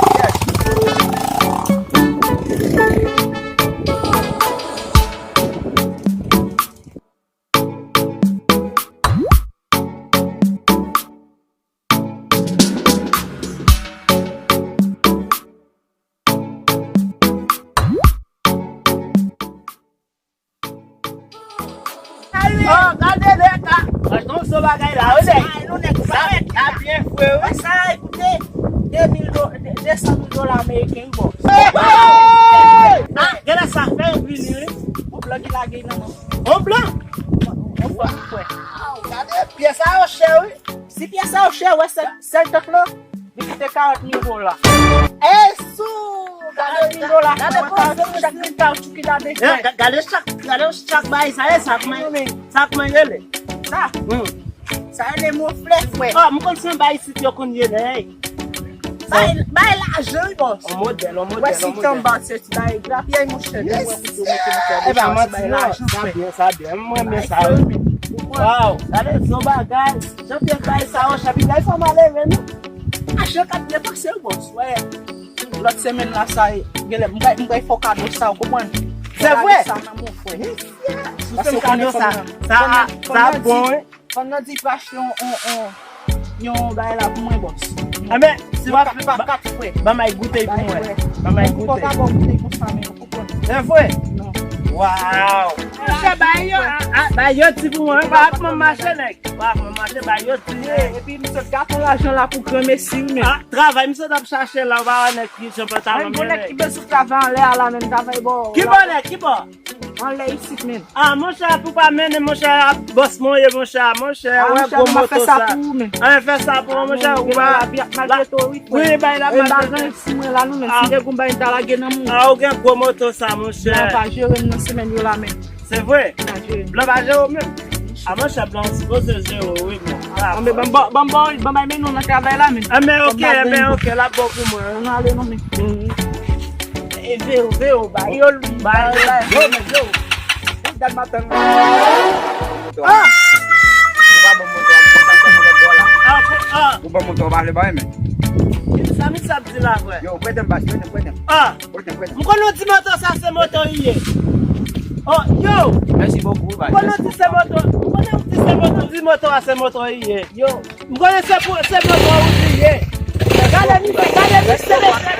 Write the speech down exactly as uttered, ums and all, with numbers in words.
Yes. Oh, gade nèg la. Mwen jwenn yon bagay la, wi, nèg. Sa, sa byen fre, wi. Sa, ekoute, de mil do, de, de san mil dola ameriken, wi, bòs. Hey! Ah, gade sa fè vini, wi. Yon blan ki lage nan men. Yon blan? Yon blan, wi. Gade pyès sa yo chè, wi. Si pyès sa yo chè, wè, sèl, sèl tank lan, li koute karant mil dola. Ey, sou! Karant mil dola, gade, gade, karant mil, chak grenn kawotchou ki la desann. Gade chak, gade chak bagay sa ye, sa kòman, sa kòman rele? Sa? Hmm. Sa rele moflè, frè. Oh, m konn se yon bagay isit yo konn ye, nèg. Bay, bay lajan, wi, bòs. On modèl, on modèl, on modèl. Wè si tanba se ti bagay grapyay, monchè, nou wè kote yo mete nou fè. E pa manti non, sa byen, sa byen. Mwen renmen sa, wi. Waw, gade zo bagay. Jan pyès bagay sa yo chè, pi bagay sa malere, non. Achte kat byen pase, wi, bòs. Wè. Lòt semèn la, sa e, genlè, m bay, m bay fò kado sa, ou konprann? Se vre? Sa nan men w, frè. Sou se kado sa. Sa, sa bon, wi. Fanm nan di pou achte yon, yon, yon, yon bagay la pou mwen, bòs. Anben, si w ap, pa kat, frè. Ban m al goute pou mwen. Ban m al goute. Mwen pa ba w goute konsa, men ou konprann. Se vre? Non. Waw. Monchè, bay yo, a, a, bay yo ti pou mwen. Pa ap mwen mache, nèg. Pa ap mwen mache, bay yo ti. Epi, misye gate lajan la pou granmesi, wi, men. Ah, travay, misye t ap chache la, ou pa wè nèg ki jan pantalon. Mwen, bon, nèg ki bezwen travay anlè a la, men travay bò. Ki bò, nèg? Ki bò? Anlè isit menm. Ah, monchè, pou pa mennen, monchè, bòs mwen ye, monchè, monchè, wè gwo moto sa. Ah, monchè, m ap fè sa pou ou menm. Ah, fè sa pou mwen, monchè, ou pa. Lavi ap maltrete w, wi, frè. Wi, bay la maltrete. Si mwen la, nou menm, si te gon bagay, m ta lage nan men w. Ah, ou gen gwo moto sa, monchè. Blan pa jere m nan semèn yo la menm. Se vre? Pa jere m. Blan pa jere w menm? Ah, monchè, blan sipoze jere w, wi, blan. Ah, men ban, ban, ban, ban, ban, bay men nou nan travay la, men. Ah, men ok, men ok, l ap bon pou mwen. Nou ale, non, men. E vero, vero, ba yo, ba yo, ba yo, men yo. Ou gad maten. Ah! Ou pa ban m moto a, m konn ta fè yon lòt bò la. Ah, ah. Ou ban m moto a, ou pa vle ba mwen, men. Sa misye ap di la, frè? Yo, prete m bas, prete m, prete m. Ah! Prete m, prete m. M konnen w di moto sa se moto li ye. Oh, yo! Mèsi bokou, baz. M konnen w di se moto, m konnen w di se moto, di moto a se moto li ye. Yo! M konnen se pou, se moto ou di ye. Gade misye, gade misye, mesye,